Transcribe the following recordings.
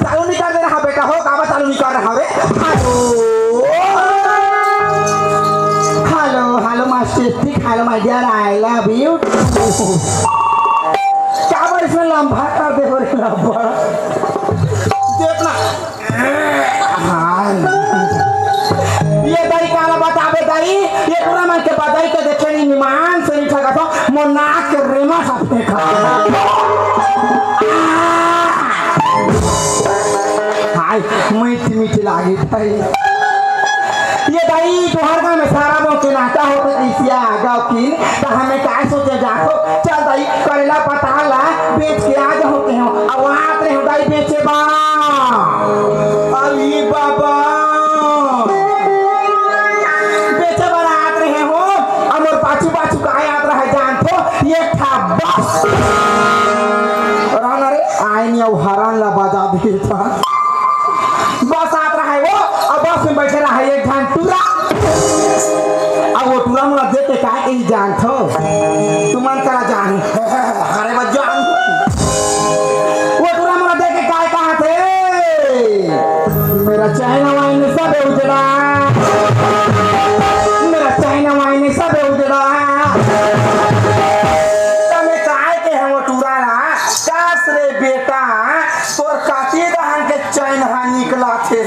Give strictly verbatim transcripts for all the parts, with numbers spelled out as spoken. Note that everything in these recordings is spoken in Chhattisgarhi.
चालू नहीं कर दे रहा बेटा हो, काबर चालू नहीं कर रहा रे? हेलो, हेलो, हेलो मास्टर, ठीक, hello my dear, I love you. काबर इसमें लंबा कर दे हो रे लंबा? देखना। हाँ। ये दाई काला बताबे दाई, ये टूरा मन के बजाई के देखे नहीं, निमान से नहीं ठगा तो, मोर नाक के रेमा सब देखा। हाय, मीठी मीठी लागी भाई। ये दाई तोहर गाँव में सारा गाँव के नाता होते, इसिया गाँव की, तो हमें काय सोचे जातो? चल दाई, करेला पताल ला बेच के आ जाओ के हो। अब आत रहे दाई बेचे बा। अरे बाबा, बेचे बर आत रहे हो, अब मोर पाछू पाछू काय आत रहे जानथो? ये ठा बस। राना रे, आय नहीं, अब हरान ला बजा दे था। बस आत रहे वो, अब बस में बैठे रहे एक झन टूरा। अब वो टूरा मोला देख के काय कही जानथो? तुमन करा जान। अरे बस जान। वो टूरा मोला देख के काय कहा थे? मेरा चाइना वाइन सब उजड़ा, मेरा चाइना वाइन सब उजड़ा। तमे काय के हम टूरा ना, कास रे बेटा, तोर काती दहन के चैन हा निकला थे।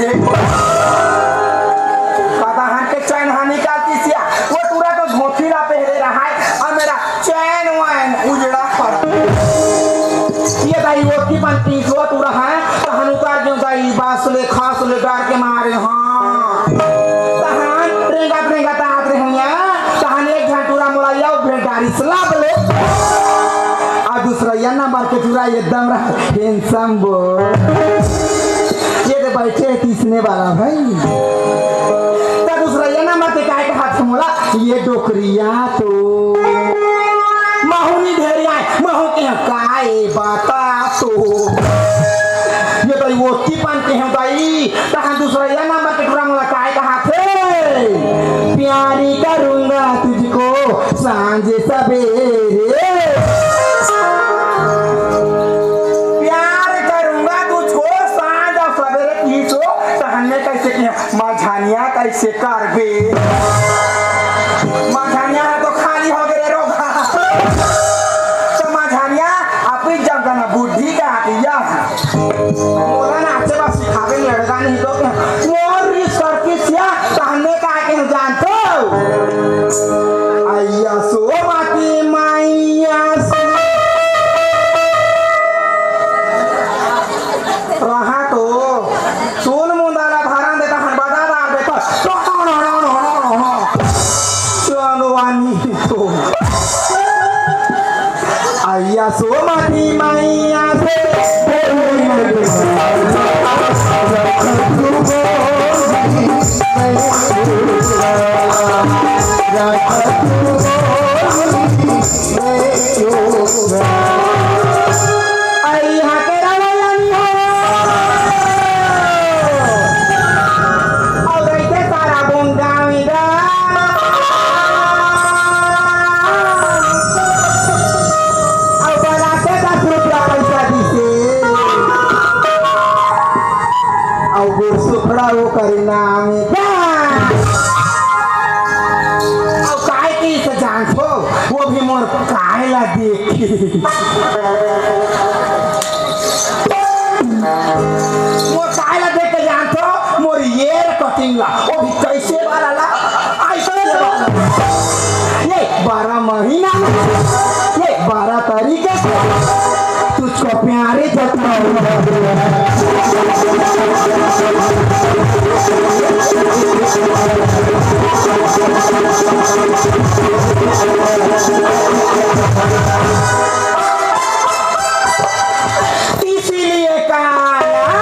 कदहन के चैन हा निकालती सिया, वो टूरा तो धोती ला पहरे रहा है, और मेरा चैन वैन उजड़ा पड़ा। ये दाई वो की बनती सो टूरा है, तहन उतार जो दाई बास ले खास ले डर के मारे, हाँ। तहन रेंगत रेंगत आत रहे हुआ, तहन एक झन टूरा मोला या भेंट डारी सलाब ले। आ दूसरा या नंबर के टूरा एकदम रहा handsome boy। ये दे बैठे है तीसने वाला भाई। तो दूसरा या नंबर के काय कहा था मोला, ये डोकरिया तो महू नहीं ढेरिया है, महू के काय बता तो। ये भाई वो की पान के हैं भाई, तहाँ दूसरा या नंबर के टूरा मोला काय कहा थे, प्यारी करूँगा तुझको सांझ सवेरे। प्यार करूँगा तुझको सांझ और सवेरे की सो, तहन में कैसे किया, मझानिया कैसे करबे? मझानिया है तो खाली हो गए रोगा। तो मझानिया आप ही जब जाना बुद्धि का आतिया। मोला नाचे बा सिखावे लड़का नहीं तो क्या? मोर रिस करके सिया तहने का के जानतो? अइया सो माटी माइया सो। रहा तो सुन मुंदाला धारण देता हन बता दार देता। चलो वानी तो। अइया सो माटी माइया से। अइया के रवैया नहीं हो। अउ रहिथे सारा बोंगावी दा। अउ बलाते दस रुपया पैसा दिसे। अउ गुड़ सुखड़ा वो करे नाम का। अउ काय के इसे जानथो, वो भी मोर काय ला देख। मोर काय ला देख के जानथो, मोर येर कटिंग ला, वो भी कैसे वाला ला, ऐसे वाला। ये बारह महीना में, ये बारह तारीख के, तुझको प्यारे जताऊंगा। इसीलिए कहा ना,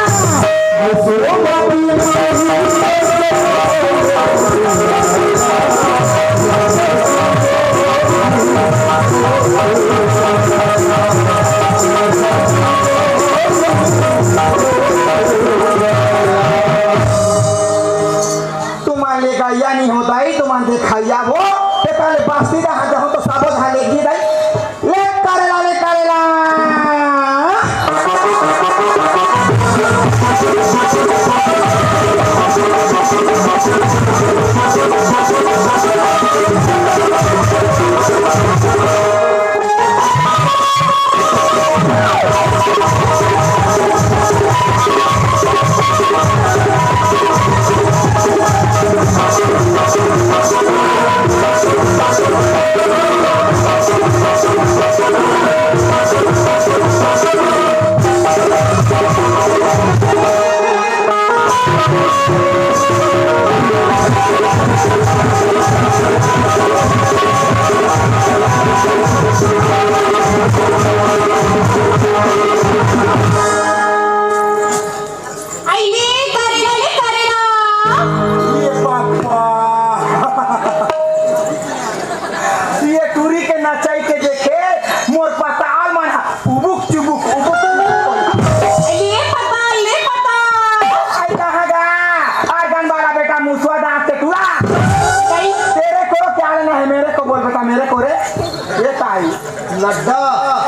गड्ढा,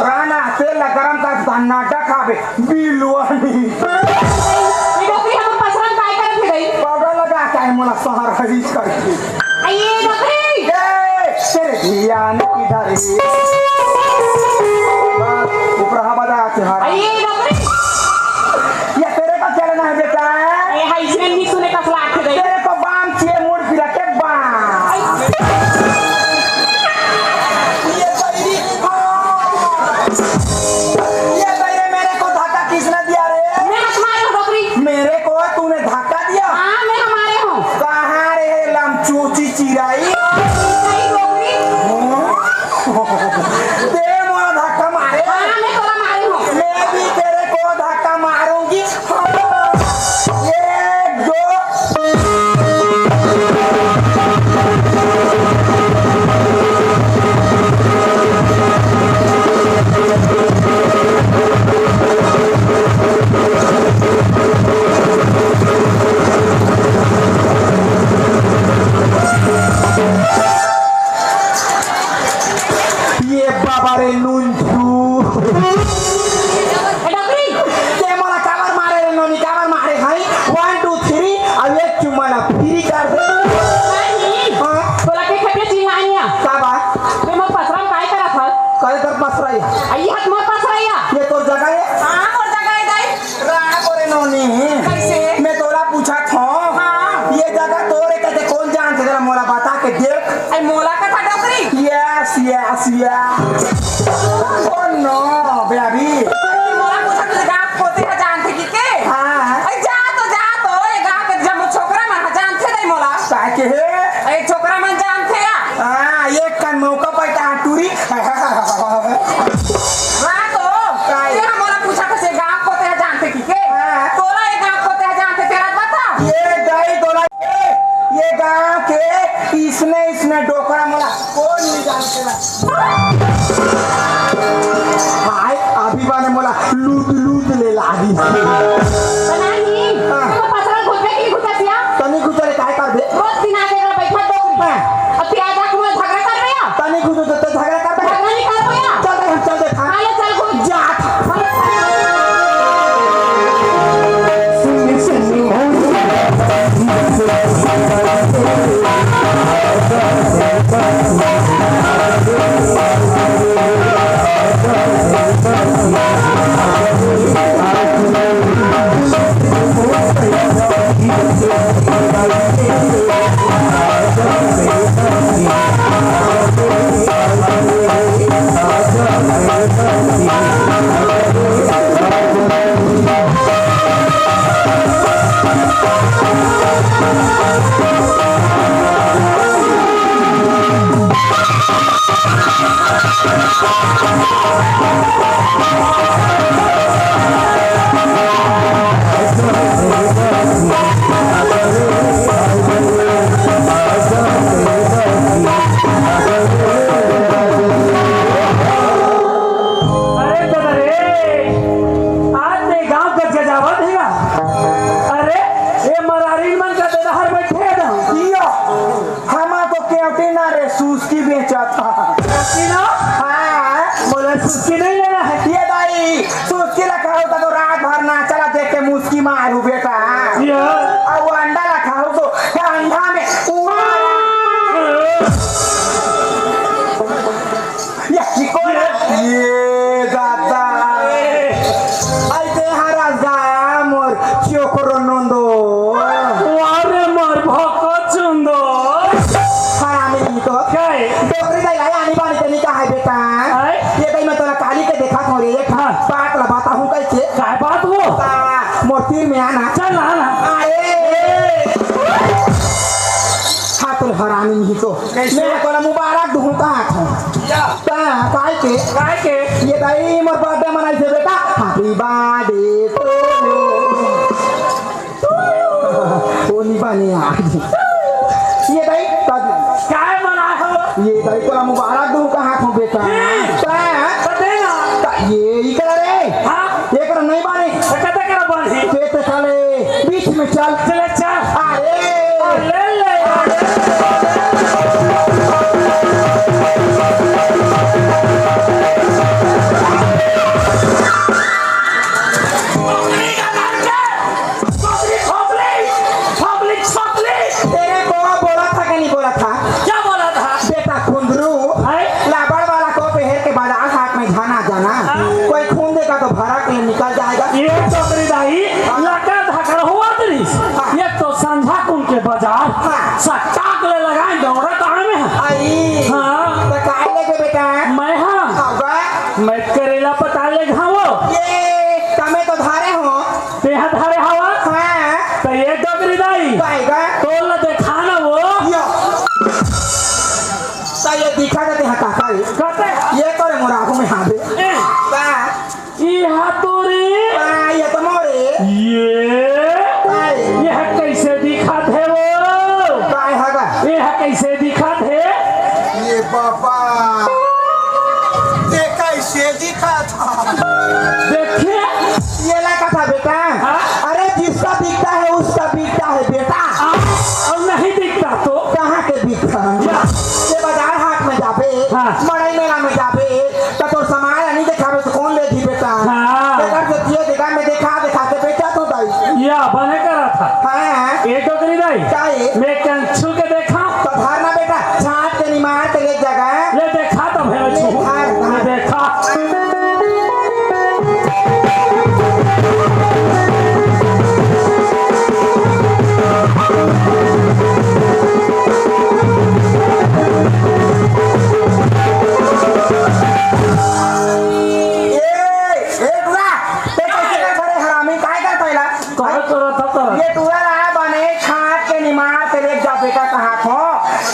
राना, तेल ला गरम कर, सन्नाटा खाबे, बिलवानी। ये डोकरी हमर पसरन काय करत हे गई? पाउडर लगा के आए मोला सहर हरीश करके। अये डोकरी! ए, तेरे ध्यान किधर है? ऊपर हवा लगा के हरा। अये डोकरी! ये तेरे को चलना है बेटा। ये है, इसने नहीं सुने कसला आके गई। तेरे को बाम चाहिए, मुड़ फिरा के बाम। ये तेरी, हाँ। ये तेरे, मेरे को धक्का किसने दिया रे? मैं हाथ मारे हूँ डोकरी। मेरे को तूने धक्का दिया? हाँ, मैं हमारे हूँ। कहाँ रे लमचूची चिराई? नहीं डोकरी। हम्म? दे मोला धक्का मारे। हाँ, मैं तोला मारे हूँ। मैं भी तेरे को धक्का मारूंगी। हाँ। एक, दो। ये बाबा रे नून छू। ए डोकरी, ते मोला काबर मारे रे नोनी, काबर मारे हई? One, two, three, अब एक चुम्मा ला free कर दे। नहीं। हाँ? तोला के खटिया चिल्लानी है। का बात? ते मोर पसरा म काय करत हस? करे कर पसरा या? अई हाथ मोर पसरा या। ये तोर जगह है? हाँ, मोर जगह है दाई। राह बोरे नोनी। कैसे? मैं तोला पूछत हूँ। हाँ। ये जगह तोरे कहते कौन जानते? जरा मोला बता के देख। अई मोला कथा डोकरी? Yes, yes, yes। Oh no, baby। मोला पूछा तुझे गाँव कोते ह जानते कि के? हाँ। अई जा तो, जा तो, ये गाँव के जम्मो छोकरा मन ह जानते नहीं मोला। काहे के हे? अई छोकरा मन जानते या? हाँ, एक कन मौका पाइता टूरी। रातो, काय? तेरा मोला पूछा कसे गाँव कोते ह जानते कि के? हाँ। तोला ये गाँव कोते ह जानते, तेरा बता। ये दाई तोला, ये, ये गाँव के इसने, इसने डोकरा मोला कोन नहीं जानते ला। हाय, अभी बाने मोला लूट, लूट ले लागी। बनानी, हाँ। तो पसरा घुसबे कि घुसतिया? तनी घुसले काय करबे? रोज दिन आके अगर बैठा डोकरी। हाँ। अब प्याज आके मोला झगड़ा करबे या? तनी घुसो तो, तो झगड़ा करबे। झगड़ा नहीं करबे या? चल रे, हम चल दे, हाँ। हाँ, ले चल घुस। जा। अरे दादा रे, आज ते गाँव कस के जावत हे गा। अरे, ये मरारीन मन का दादा हर बैठे हे ना। हमा तो केवटी ना रे, सुस्की बेचत हा। सुस्की ना? हाँ। बोला, सुस्की नहीं लेना है। ये दाई, सुस्की ला खाहू त तो रात भर नाचा ला देख के मुस्की मारू बेटा। या। अउ अंडा ला खाहू तो ठंडा में उड़ा। ये चिको ना? ये दादा। अई ते हरस गा मोर चोकरो नोंदो। वारे मोर भको चुंदो। हरामी नहीं तो। काय? डोकरी दाई ला आनी बानी तनी का है बेटा? आय? ये दाई मैं तोला काली के देखा थोड़ी एक हाँ। बात ला बताहूँ कैसे? काय बात हो? ता मोर तीर में आना। चल ना, ना। अरे। हाँ, तोर हरामी नहीं तो। कैसे? मैं तोला मुबारक दूँ का था। या। ता, काय के? काय के? ये दाई मोर birthday मनाई से बेटा। Happy birthday to you। वो नहीं बने यार। ये दाई, ता-, काय मनाए हो? ये दाई तोला मुबारक दूँ कहाँ थो बेटा? हम्म। ता, तो दे ना। ता, ये ही कर रे। हाँ। ये कर नहीं बने। तो कते कर बने? पेट साले। बीच में चल। चले चल। अरे। ले ले। हाथ धरे हवा? हाँ। त ये डोकरी दाई। काय गा? तोला देखा ना वो। यो। त ये दिखा देते हैं काका ये। कहते? ये तो रे मोर आँखों में हाथ है। ए। का? ये हाथ तो रे। का ये तो मोरे। ये? काय? ये कैसे दिखत हे वो? काय हगा? ये कैसे दिखत हे? ये बाबा। ते कैसे दिखत? देखिए। ये ला कथा बेटा। हाँ? अरे जिसका दिखता है उसका बिकता है बेटा। हाँ, और नहीं दिखता तो? कहाँ के बिकता है? क्या? ये बाजार हाट में जाबे, हाँ। मड़ई मेला में जाबे, त तोर सामान नहीं देखाबे तो कौन लेगी बेटा? हाँ। अगर जो दिए जगह में देखा देखा के बेचा तो दाई। या बने करा था। हाँ। ये डोकरी दाई। का ये? मैं कंचू के देखा। तो धारना बेटा, छाट के निमार के ले जगह। ये देखा तो भेड़ ले छू। धार, धार। ये देखा। ए, ए, टूरा, ते कैसे कर बड़े हरामी, काय कर पहिला? काय करत ह, करत? ये टूरा ला बने छाट के निमार के लेके जा बेटा, कहा थो।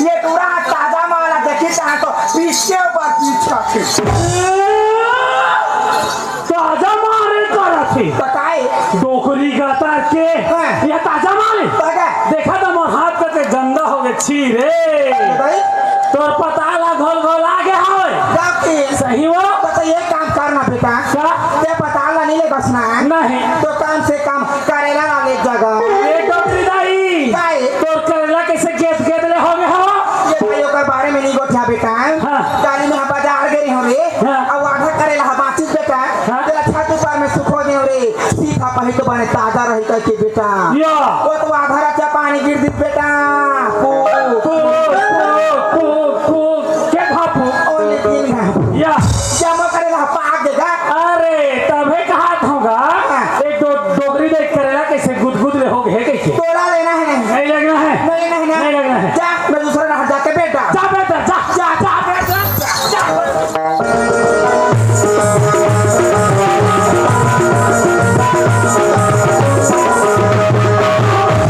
ये टूरा ताजा माल देखी, कहा तो पीछे ऊपर पीछे। ताजा मारे करत हे। त काय? डोकरी गतर के। हाँ। ये ताजा मारे। ताजा। देखा तो मोर हाथ के गंदा हो गए, छी रे। बताई? तोर पताल घोल घोल आ गया हवे। जाके। सही हो? बताइए, काम करना बेटा। का? ते पताल नहीं ले बसना है। नहीं। तो काम से काम करेला ला ले जगह। ए डोकरी दाई। काय? तोर करेला कैसे गेद गेद ले हो गए हो? ये भाई ओकर बारे में नहीं गोठिया बेटा। हाँ। काली में हम बाजार गए हो रे। हाँ। अब आधा करेला बाची बेटा। हाँ। तेरा छत ऊपर में सुखो दे रे। सीधा पही तो बने ताजा रही करके बेटा। या। वो तो आधा रात पानी गिर दी बेटा। फू, फू, फू, फू, फू। के भापू? ओले दिन घापू। या। जमा करेला पाक देगा। अरे, तभे कहा था गा। हाँ। एक दो डोकरी देख करेला कैसे गुदगुद ले हो गए कैसे? तोला लेना है नहीं? नहीं लगना है। नहीं, नहीं, नहीं। नहीं लगना है। जा, मैं दूसरा राह जाके बैठ जा। जा बेटा, जा, जा, जा बेटा, जा, जा।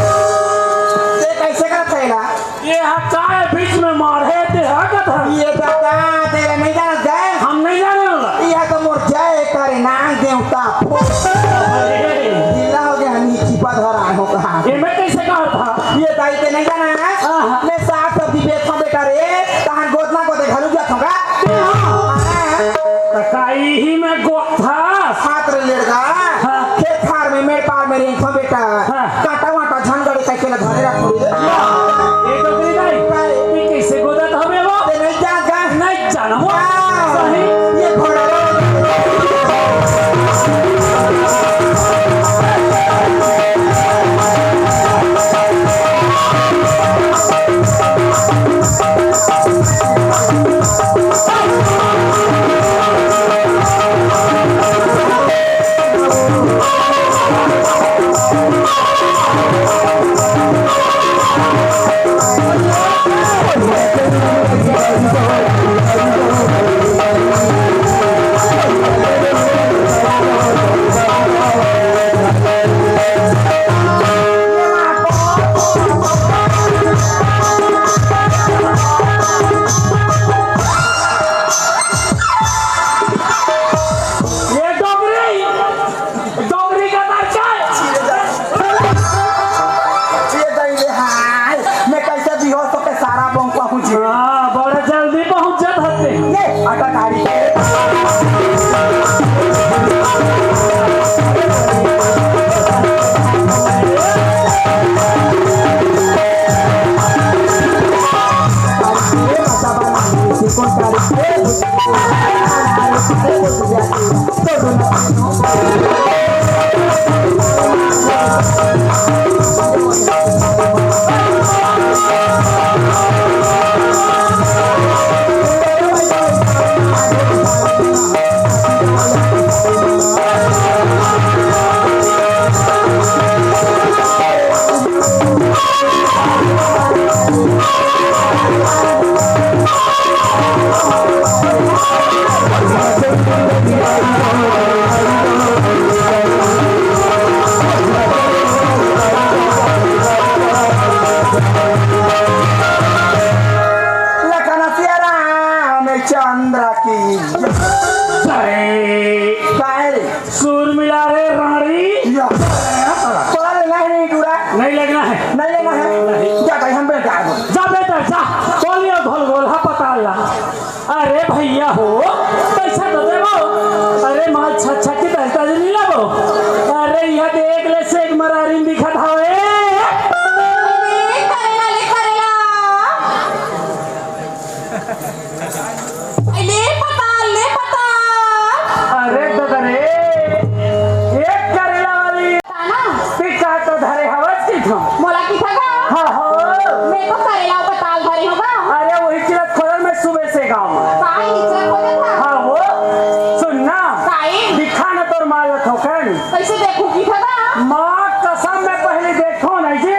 ये कैसे का थैला? ये हा काय बीच में मारे ते हा कथा? ये दादा, तेरे नहीं जाना जाए? हम नहीं जाने वाला। ये तो मोर जय करे नांग देवता। अरे। ढीला हो गया, हम ही छिपा धरा हो कहा। ये मैं कैसे कहा था? ये दाई ते नहीं जाना है? हाँ, हाँ। मैं साग सब्जी बेचता बेटा रे, तहान गोदना गोदे घलू जाता होगा। हाँ। हाँ। त काई ही में गोथा। हाथ रे लेड़गा। हाँ। खेत खार में मेड़ पार में रेंगथो बेटा। हाँ। कांटा वांटा झन गड़े कहिके ला धरे रखो रे। ए डोकरी दाई, काय? ते कैसे गोदत हवे वो? ते नहीं जान का? नहीं जान वो। हाँ। सही। ये घोड़ा रे। ये डोकरी, डोकरी का बच्चा। हो, पैसा तो देबो। अरे माल छक छक के दस्ता जे नहीं लेबो। अरे इहाँ देख ले सेठ मरारिन दिखत हवे। ए, करेला ले करेला। ए, ले पताल, ले पताल। अरे ददा रे, एक करेला वाली। ताना। पिका तो धरे हवस की थम। मोला किथा गा? हाँ, हो। मैं तो करेला अउ पताल धरे हों गा। अरे, वही चिलत खोरन में सुबह से गाँव में। काई चिलत खोरन था? हाँ, हो। सुन ना। काई? दिखा ना तोर माल ल थोकन। कैसे देखूं किथा गा? माँ कसम, मैं पहले देखो नहीं जी।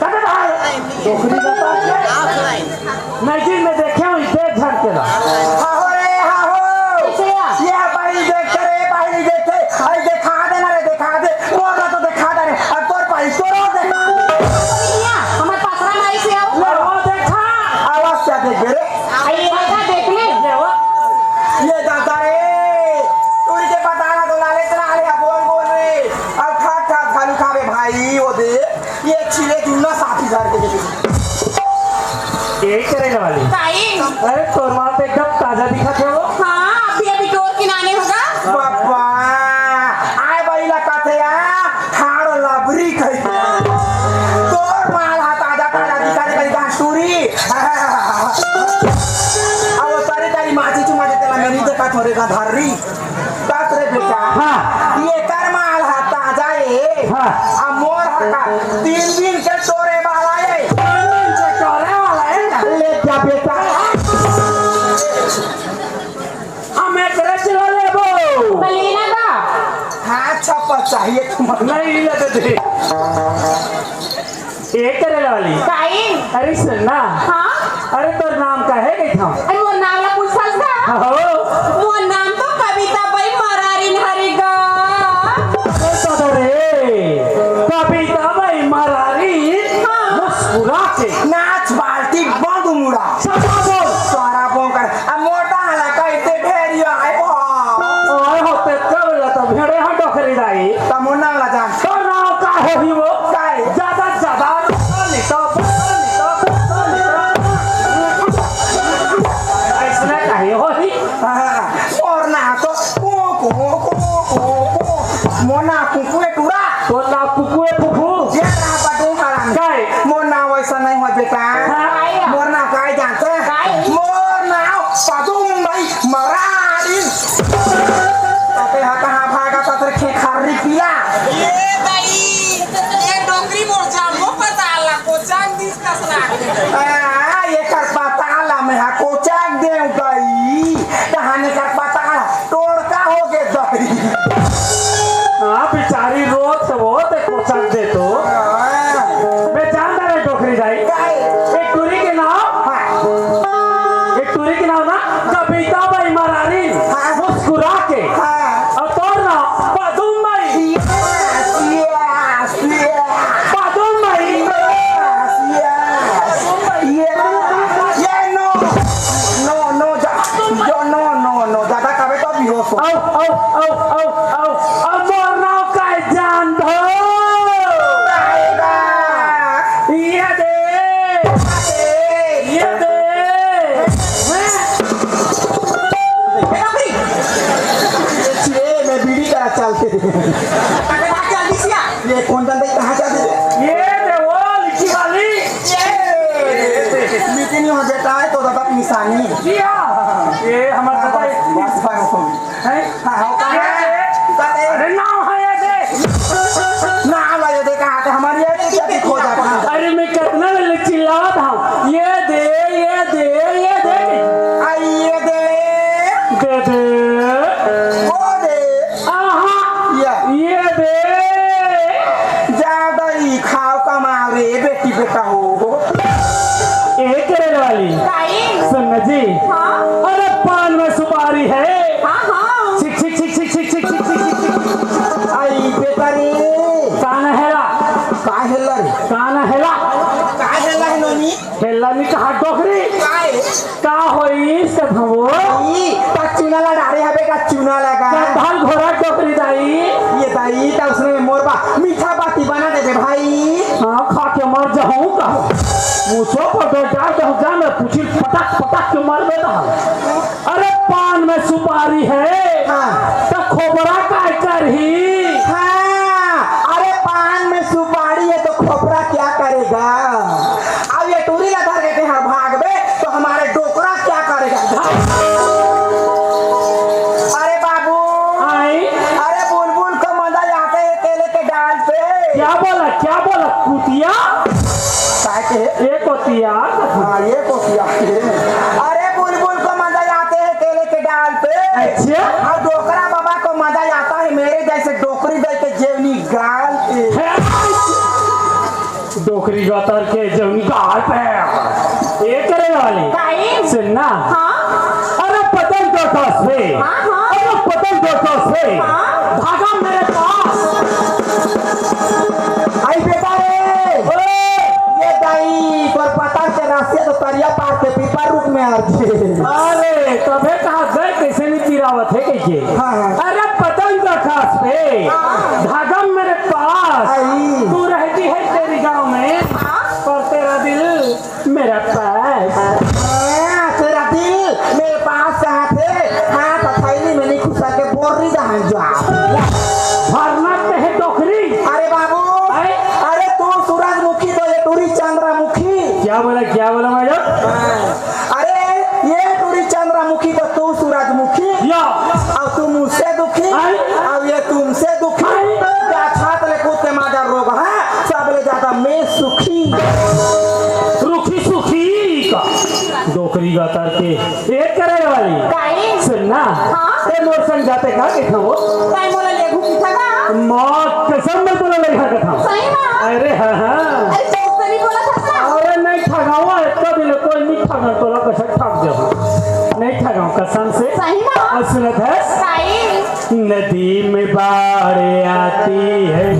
कते बाहर? डोकरी बता के। नहीं जी, मैं देखे हूँ, इधर झड़ के ला। हाहो रे, हाहो। कैसे या? ये बाई देख रे, बाई देख रे। आई देखा दे ना रे, देखा दे। मोर ला तो देखा दे रे। अब तोर पाई, तोर और देखा दे। भैया, हमारे पास ना आई से आओ। ले, वो देखा। आवाज क्या देख बे रे? आई ये देखा, देख ले। ले, वो। ये दादा रे। टूरी के पता ना तो लाले चला रे, बोल, बोल रे। अब खा, खा, खालू खावे भाई, वो दे। ये छिले जुन्ना साथी घर के। यही करेला वाली। ताई। अरे, तोर माल तो एकदम ताजा दिखत हे वो। हाँ, अभी, अभी डोर किनारे होगा। बाबा, आए बाई ला कथे या, ठाड़ लबरी कही। तोर माल हा ताजा, ताजा दिखत हे, कही कहाँ सूरी। अब सारी तारी माची चुमा देते ला, मेरी देखा थोड़े का धर्री। बस रे बेटा। हाँ। ये कर माल हा ताजा ए। हाँ। आ मोर हा का तीन दिन के तोरे वाला ए। तीन दिन के तोरे वाला ए। ले जा बेटा। हम एक रच लेबो। महीना का। हाँ, छप्पा चाहिए तुम। नहीं, ले दे दे। ए करेला वाली। काई? अरे सुन ना। हाँ? अरे तोर नाम का हे कही थम? अरे मोर नाम ला पूछस का? हो। मोर नाम तो कविता बाई मरारिन हरे गा। अरे दादा रे, कविता बाई मरारिन। हाँ। मुस्कुरा के। नाच बाल्टी बंद मुड़ा। सदा बोल। सारा बोल कर। अब मोटा हला कहते ढेरिया है वो। ओए होते कब ला तो भेड़े हा डोकरी दाई। तमो नाम ला जान। तो नाम का होही वो? काय? ज्यादा, ज्यादा, बोली तो, बोली तो, बोली तो। ऐसने काहे होही? हाँ, मोर ना तो कू, कू, कू, कू, कू। मोर ना कुकुए टूरा। तोर ना कुकुए फुफू। ये ना बटू हराम। काय? मोर ना वैसा नहीं हो बेटा। हाँ। मोर ना काय जानते? काय? मोर ना पदुम भाई मरारी। अबे हा कहाँ भागा था तेरे खेखारी पीला? ये दाई, ये डोकरी मोर जामो पताल ला कोचाक दिस कस लागे। आ, ये कर पताल ला मैं हा कोचाक देव दाई। कहानी कर पताल टोड़का हो गे दाई। हाँ, बेचारी रोत वो ते कोचाक दे तो। हाँ। मैं जानता है डोकरी दाई। काय? एक टूरी के नाम। हाँ। एक टूरी के नाम ना कविता बाई मरारी। हाँ। मुस्कुरा के। हाँ। अउ तोर नाम पदुम बाई। Yes, yes, yes। पदुम बाई। Yes, yes। ये, ये no, no, no, जा, जो, no, no, no, ज्यादा कबे तो बेहोश हो। अउ, अउ, अउ, अउ, अउ, अउ मोर नाम काय जान दो। ये दे, ये दे। ए, मैं बीड़ी करा चलते। ये कौन जानता है कहाँ चलते? ये दे वो लिखी वाली। ये। मीटिंग हो जाता है तो दादा निशानी। जी हाँ। ये हमारा दादा बस, बस, बस। हैं? हाँ, हाँ, कहाँ है? अरे ना है ये दे। ना है ये दे, कहाँ के हमारी ये दे, क्या खो जाता है? अरे मैं कितना चिल्लावत हूँ। ये दे, ये दे, ये दे। आ, ये दे। दे दे। वो दे। आहा। ये। ये दे। ज्यादा ही खाओ कमाओ रे बेटी बेटा हो। ए करेला वाली। काई? सुन ना जी। हाँ? अरे पान में सुपारी है। हाँ, हाँ। छिक, छिक, छिक। आई बेटा रे। कान हेला। का हेला रे? कान हेला। का हेला है नोनी? हेला नी कहा डोकरी। काय? का होई से भवो? ई, ता चूना ला डारे हबे का चूना लगा। का धान घोड़ा डोकरी दाई। ये दाई, ता उसने मोर बा मीठा बाती बना दे दे भाई। हाँ, खा के मर जाऊँ का? मुझो पर दो चार दो जान पूछी पटा पटक के मरबे त। अरे पान में सुपारी हे, हाँ। त खोपरा काय करही? हाँ, अरे पान में सुपारी हे त खोपरा क्या करेगा? अब ये टूरी ला धर के तेहा भागबे त हमर डोकरा क्या करेगा? अरे बाबू, आई? अरे बुलबुल को मजा आते हे केले के डाल पे। क्या बोला, क्या बोला कुतिया? काय के? ए कुतिया। हाँ, ए कुतिया। अरे बुलबुल को मजा आते हे केले के डाल पे। अच्छा। अउ डोकरा बाबा को मजा आता हे मेरे जैसे डोकरी दे के जेवनी गाल पे। डोकरी गतर के जेवनी गाल पे। ए करे वाली। काई? सुन ना। हाँ? अरे पतंग का कास पे। हाँ, हाँ। अरे पतंग का कास पे। हाँ। धागा मेरे पास। आई बेटा रे। ओए। ये दाई, तोर पतंग के रस्सी तो तरिया पार के पीपर रुख में अड़ गे। अरे, तभे कहा गए कैसे नहीं पिरावत हे कहिके। हाँ, हाँ। अरे पतंग का कास पे। हाँ। धागा मेरे पास। आई। तू रहती है तेरी गांव में। हाँ। पर तेरा दिल मेरे पास। हाँ, तेरा दिल मेरे पास कहाँ थे? हाँ, तो थैली में नहीं घुसा के बोरी दहन जा। भरना ते हे डोकरी। अरे बाबू, अरे? अरे तू सूरजमुखी तो ये टूरी चंद्रमुखी। क्या बोला, क्या बोला मैडम? हाँ। अरे ये टूरी चंद्रमुखी तो तू सूरजमुखी। या। अउ तू मुझसे दुखी। आई। अउ ये तुमसे दुखी। आई। या छात ले कूद के मादर रोग, हाँ? सबले ज्यादा मैं सुखी। रुखी सुखी का डोकरी गतर के एक करे वाली। काई? सुन ना। हाँ? ते मोर संग जाते का के ठगो? काई मोला लेगू की ठगा? माँ कसम मैं तोला लेगा के ठगो। सही में? अरे हाँ, हाँ। अरे दोस्त नहीं बोला था ना? अरे नहीं ठगावा, इतना दिन कोई नहीं ठगा, तोला कसम ठग जाऊँ। नहीं ठगाऊँ कसम से। सही में? और सुनत है? काई? नदी में बाढ़ आती है,